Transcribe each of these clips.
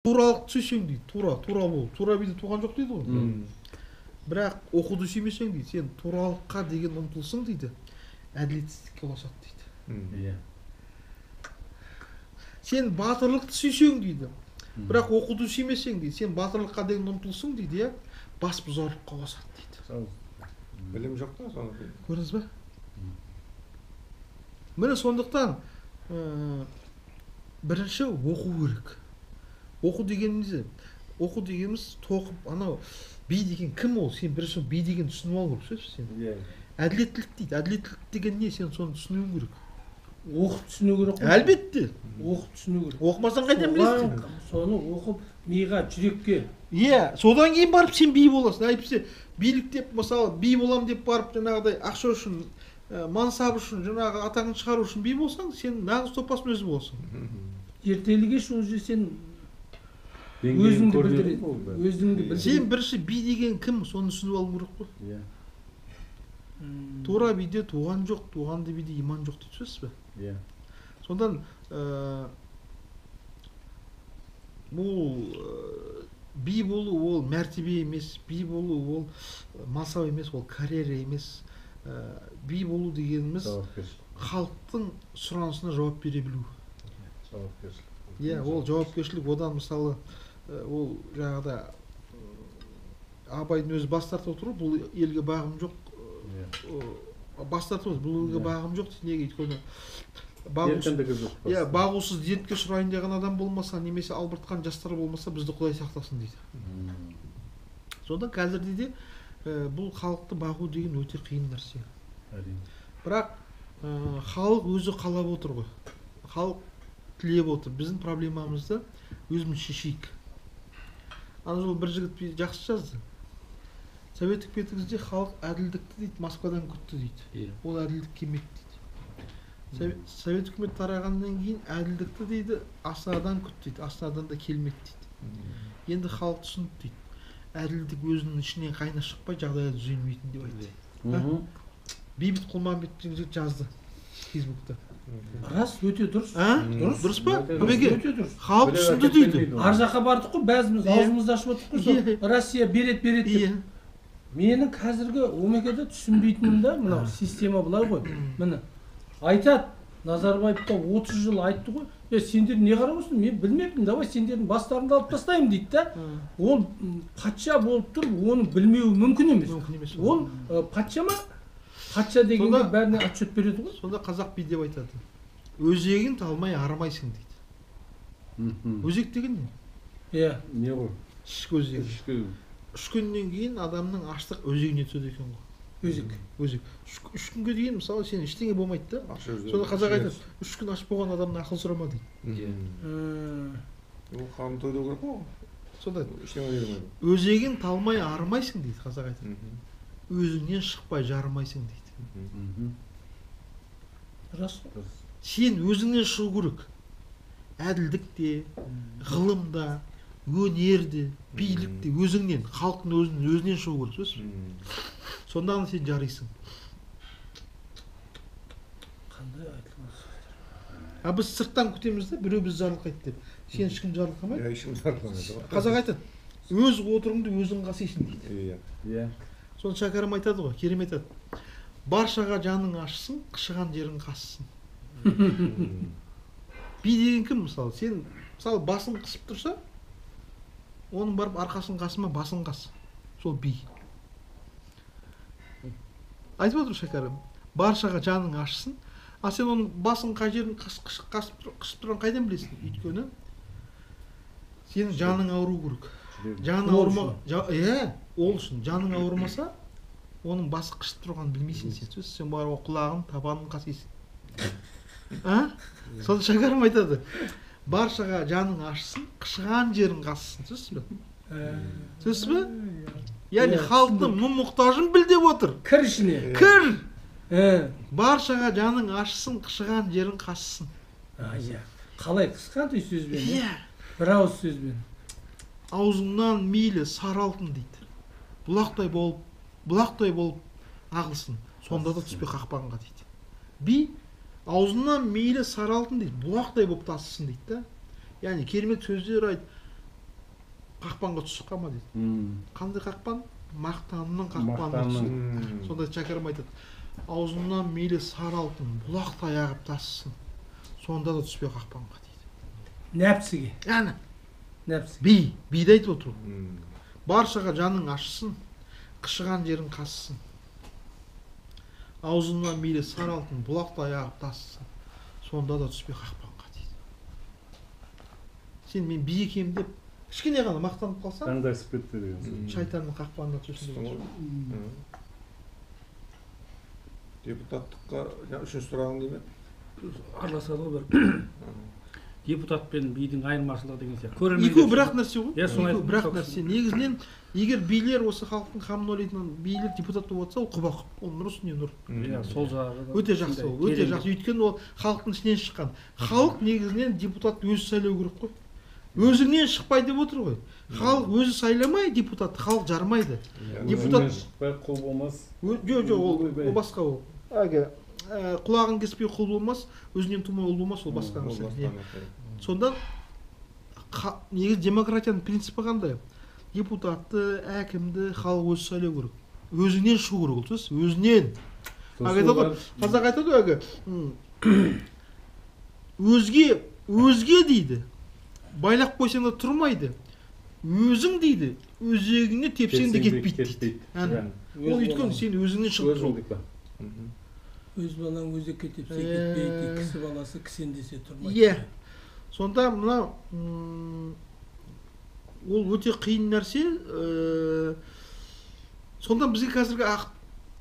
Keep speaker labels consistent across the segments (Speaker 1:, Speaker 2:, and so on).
Speaker 1: Туралықты сүйсең дейді, тура, тура бол. Тура биде туған жоқ дейді ғой. Бірақ оқуды сүймесең дейді, сен туралыққа деген ұмтылысың дейді, әділетсіздікке ұласады дейді.
Speaker 2: Иә.
Speaker 1: Сен батырлықты сүйсең дейді, бірақ оқуды сүймесең дейді, сен батырлыққа деген ұмтылысың дейді, иә, бас бұзарлыққа ұласады дейді.
Speaker 3: Білім жоқ та соны.
Speaker 1: Көрдіңіз бе? Міне сондықтан бірінші оқу керек. Оқу дегеніміз, оқу дегеніміз тоқып, анау би деген кім ол? Сен бірінші би деген түсініп алу керек, сен.
Speaker 2: Иә.
Speaker 1: Әділеттілік дейді. Әділеттілік деген не? Сен соны түсінуің керек.
Speaker 4: Оқып түсіну керек қой.
Speaker 1: Әлбетте.
Speaker 4: Оқып түсіну керек.
Speaker 1: Оқымасаң қайдан білесің?
Speaker 4: Соны оқып, миға, жүрекке.
Speaker 1: Иә, содан кейін барып сен би боласың. Әйтпесе билік деп, мысалы, би болам деп барып жаңағыдай ақша үшін, мансап үшін, жаңағы атағын шығару үшін би болсаң, сен нағыз топас мінез боласың.
Speaker 4: Ертелі кеш уже сен өзіңді білдіреді. Өзіңді білдіреді.
Speaker 1: Сен бірінші би деген кім, соны түсініп алу керек қой.
Speaker 2: Иә.
Speaker 1: Тура биде туған жоқ, туғанды биде иман жоқ дейді, түсінесіз бе?
Speaker 2: Иә.
Speaker 1: Сондан бұл би болу ол мәртебе емес, би болу ол мансап емес, ол карьера емес. Би болу дегеніміз халықтың сұранысына жауап бере білу.
Speaker 2: Жауапкершілік.
Speaker 1: Иә, ол жауапкершілік. Одан мысалы, ол жаңағыда Абайдың өзі бас тартып отыр, бұл елге бағым жоқ, бас тартып отыр, бұл елге бағым жоқ дейді. Неге? Өйткені бағусыз, бағусыз дертке ұшырайын деген адам болмаса, немесе албыртқан жастар болмаса, бізді Құдай сақтасын дейді. Сонда қазірде де бұл халықты бағу деген өте қиын нәрсе. Бірақ халық өзі қалап отыр ғой. Халық тілеп отыр. Біздің проблемамызды өзіміз шешейік. Ана жолы бір жігіт жақсы жазды. Совет үкіметіңізде халық әділдікті дейді, Москвадан күтті дейді. Ол әділдік келмеді дейді. Совет үкіметі тарағаннан кейін әділдікті дейді, Астанадан күтті дейді, Астанадан да келмеді дейді. Енді халық түсінді дейді. Әділдік өзінің ішінен қайна шықпай жағдайы түзелмейтін деп айтты. Бейбіт Құлмағамбет жігіт жазды Фейсбукта.
Speaker 4: Рас, өте дұрыс.
Speaker 1: Дұрыс па?
Speaker 4: Өте дұрыс.
Speaker 1: Халық түсінді дейді.
Speaker 4: Ар жаққа бардық қой, бәріміз аузымызды ашып отырдық қой, сол Россия берет берет деп. Менің қазіргі омекеде түсінбейтінім да мынау система былай ғой. Міне айтады, Назарбаев та 30 жыл айтты ғой. Сендер не қарап отырсың? Мен білмеппін, давай сендердің бастарыңды алып тастаймын дейді да. Ол патша болып тұрып, оны білмеуі мүмкін емес. Ол патша ма? Патша дегенде бәріне отчет береді ғой.
Speaker 1: Сонда қазақ би деп айтады. Өзегін талмай арымайсың дейді. Өзек деген не?
Speaker 4: Иә.
Speaker 2: Не ғой?
Speaker 1: Ішкі өзегі. Үш күннен кейін адамның аштық өзегіне түседі екен ғой.
Speaker 4: Өзек.
Speaker 1: Өзек. Үш күнге дейін мысалы сен ештеңе болмайды да. Сонда қазақ айтады, үш күн аш болған адамнан ақыл сұрама дейді.
Speaker 3: Ол қанын тойдыру керек қой.
Speaker 1: Сонда өзегін талмай арымайсың дейді қазақ айтады. Өзіңнен шықпай жарымайсың дейді.
Speaker 4: Рас.
Speaker 1: Сен өзіңнен шығу керек. Әділдік те, ғылым да, өнер де, билік те өзіңнен, халықтың өзінен шығу керек. Сонда ғана сен жарайсың.
Speaker 4: Қандай айтылған сөздер.
Speaker 1: А біз сырттан күтеміз де, біреу бізді жарылқайды деп. Сен ешкім жарылқамайды.
Speaker 3: Иә, ешкім жарылқамайды.
Speaker 1: Қазақ айтады, өз отырыңды өзің қасисың дейді.
Speaker 2: Иә.
Speaker 1: Соны Шәкәрім айтады ғой, керемет айтады. Баршаға жаның ашсын, қышыған жерің қассын. Би деген кім мысалы? Сен мысалы басын қысып тұрса, оның барып арқасын қасыма, басын қас. Сол би. Айтып отыр Шәкәрім, баршаға жаның ашсын, а сен оның басын қай жерін қысып тұрған қайдан білесің? Өйткені сенің жаның ауру керек. Жаның ауырма, иә, ол үшін жаның ауырмаса, оның басы қышып тұрғанын білмейсің сен. Сен барып құлағын, табанын қасисың. А? Сонда Шәкәрім айтады, баршаға жаның ашсын, қышыған жерін қассын. Түсінесіз бе? Түсінесіз бе? Яғни халықтың мұң-мұқтажын біл деп отыр.
Speaker 4: Кір ішіне.
Speaker 1: Кір. Баршаға жаның ашсын, қышыған жерін қассын.
Speaker 4: Иә. Қалай қысқандай сөзбен?
Speaker 1: Иә.
Speaker 4: Бір ауыз сөзбен.
Speaker 1: Аузыңнан мейлі сары алтын дейді. Бұлақтай болып, бұлақтай болып ағылсын. Сонда да түспе қақпанға дейді. Би аузыңнан мейлі сары алтын дейді, бұлақтай болып тасысын дейді да. Яғни керемет сөздер айт, Қақпанға түсіп қалма дейді. Қандай қақпан? Мақтанның қақпанына түсіп. Сонда Шәкәрім айтады, аузымнан мейлі сары алтын бұлақтай ағып тасысын, сонда да түспе қақпанға дейді.
Speaker 4: Нәпсіге.
Speaker 1: Әне.
Speaker 4: Нәпсі.
Speaker 1: Би, биді айтып отыр. Баршаға жаның ашысын, қышыған жерің қасысын. Аузымнан мейлі сары алтын бұлақтай ағып тасысын, сонда да түспе қақпанға дейді. Сен мен би екенмін деп кішкене ғана мақтанып қалсаң,
Speaker 2: таңдасып кетті деген сөз.
Speaker 1: Шайтанның қақпанына түсесің деген сөз.
Speaker 3: Депутаттыққа үшінші сұрағың неме?
Speaker 5: Араласады ғой бір. Депутат пен бидің айырмашылығы деген сияқты. Көрермендер
Speaker 1: Екеуі бір-ақ нәрсе ғой.
Speaker 5: Иә, соны
Speaker 1: Екеуі бір-ақ
Speaker 5: айтып
Speaker 1: нәрсе. Негізінен егер билер осы халықтың қамын ойлайтын билер депутат болып жатса, ол құба-құп. Ол нұр үстіне нұр.
Speaker 5: Иә, сол жағы да
Speaker 1: Өте жақсы ол, өте жақсы. Өйткені ол халықтың ішінен шыққан. Халық негізінен депутат өзі сайлау керек қой. Өзіңнен шықпай деп отыр ғой. Халық өзі сайламай депутат, халық жармайды. Депутат
Speaker 2: шықпай құл болмас.
Speaker 1: Жоқ, жоқ, ол басқа ол. Әлгі құлағын кеспей құл болмас, өзінен тумай ұл болмас, ол басқа нәрсе. Сонда негізі демократияның принципі қандай? Депутатты, әкімді халық өзі сайлау керек. Өзіңнен шығу керек ол, түсінесіз? Өзінен. Қазақ айтады ғой, әлгі өзге дейді. Байлап қойсаң да тұрмайды. Өзің дейді, өзегіңе тепсең де кетпейді дейді. Ол өйткені сен өзіңнен шығып тұр.
Speaker 4: Өз балаң өзекке тепсе кетпейді, кісі баласы кісендесе тұрмайды.
Speaker 1: Иә. Сонда мынау ол өте қиын нәрсе. Сонда бізге қазіргі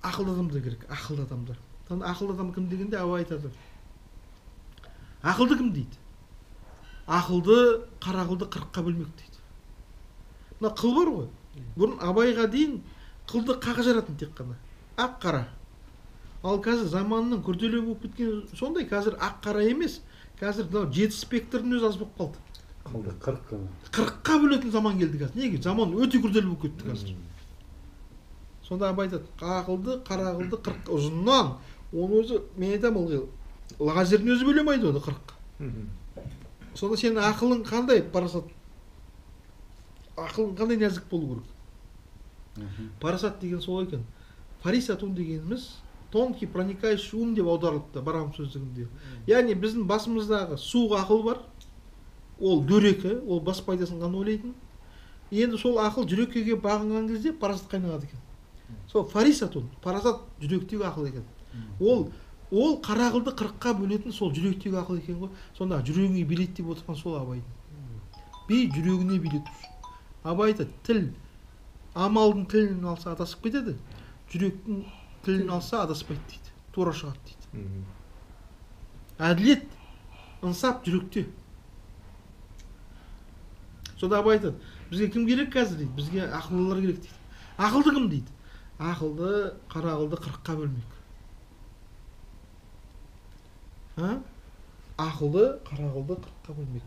Speaker 1: ақылды адамдар керек, ақылды адамдар. Ақылды адам кім дегенде Абай айтады. Ақылды кім дейді? Ақылды, қара қылды 40-қа бөлмек дейді. Мына қыл бар ғой. Бұрын Абайға дейін қылды қақ жаратын тек қана. Ақ қара. Ал қазір заманның күрделі болып кеткен сондай, қазір ақ қара емес, қазір мынау 7 спектрдің өзі аз болып қалды.
Speaker 2: Қылды 40-қа.
Speaker 1: 40-қа бөлетін заман келді қазір. Неге? Заман өте күрделі болып кетті қазір. Сонда Абай айтады, ақылды, қара қылды 40 ұзыннан. Оны өзі, мен айтамын, ылғи лазердің өзі бөле алмайды оны 40-қа. Сонда сенің ақылың қандай парасат? Ақылың қандай нәзік болу керек? Парасат деген сол екен. Фарисатун дегеніміз тонкий проникающий ум деп аударылыпты Барам сөздігінде. Яғни біздің басымыздағы суық ақыл бар. Ол дөрекі, ол бас пайдасын ғана ойлайтын. Енді сол ақыл жүрекке келіп бағынған кезде парасатқа айналады екен. Сол фарисатун, парасат жүректегі ақыл екен. Ол қара қылды 40-қа бөлетін сол жүректегі ақыл екен ғой. Сонда жүрегіңе билет деп отырған сол Абайдың. Би жүрегіне билет. Абай айтады, тіл амалдың тілін алса адасып кетеді, жүректің тілін алса адаспайды дейді, тура шығады дейді. Әділет, ынсап жүректе. Сонда Абай айтады, бізге кім керек қазір дейді, бізге ақылдылар керек дейді. Ақылды кім дейді? Ақылды, қара қылды 40-қа бөлмек. Ақылды, қара қылды 40-қа бөлмек.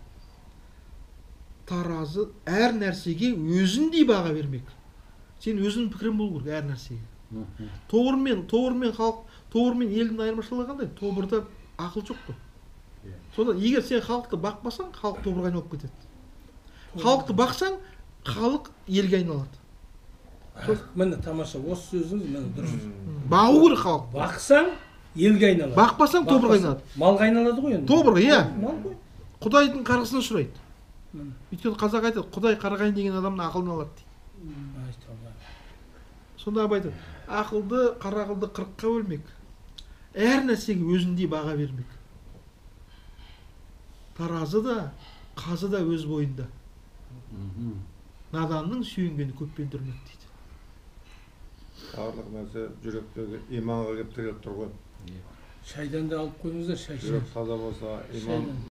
Speaker 1: Таразы әр нәрсеге өзіндей баға бермек. Сен өзіңнің пікірің болу керек әр нәрсеге. Тобырмен халық, тобырмен елдің айырмашылығы қандай? Тобырда ақыл жоқ қой. Сонда егер сен халықты бақпасаң, халық тобырға айналып кетеді. Халықты бақсаң, халық елге айналады.
Speaker 4: Міне тамаша, осы сөзіңіз міне дұрыс.
Speaker 1: Бағу керек халық.
Speaker 4: Бақсаң, елге айналады.
Speaker 1: Бақпасаң, тобырға айналады.
Speaker 4: Малға айналады ғой енді.
Speaker 1: Тобырға, иә.
Speaker 4: Мал ғой.
Speaker 1: Құдайдың қарғысына ұшырайды. Өйткені қазақ айтады, Құдай қарғайын деген адамның ақылын алады дейді. Сонда Абай айтады, ақылды, қара қылды 40-қа бөлмек. Әр нәрсеге өзіндей баға бермек. Таразы да, қазы да өз бойында. Наданның сүйенгені көппен дүрмек дейді.
Speaker 3: Барлық нәрсе жүректегі иманға келіп тіреліп тұр ғой.
Speaker 4: Шайдан да алып қойыңыздар, шай.
Speaker 3: Жүрек таза болса, иман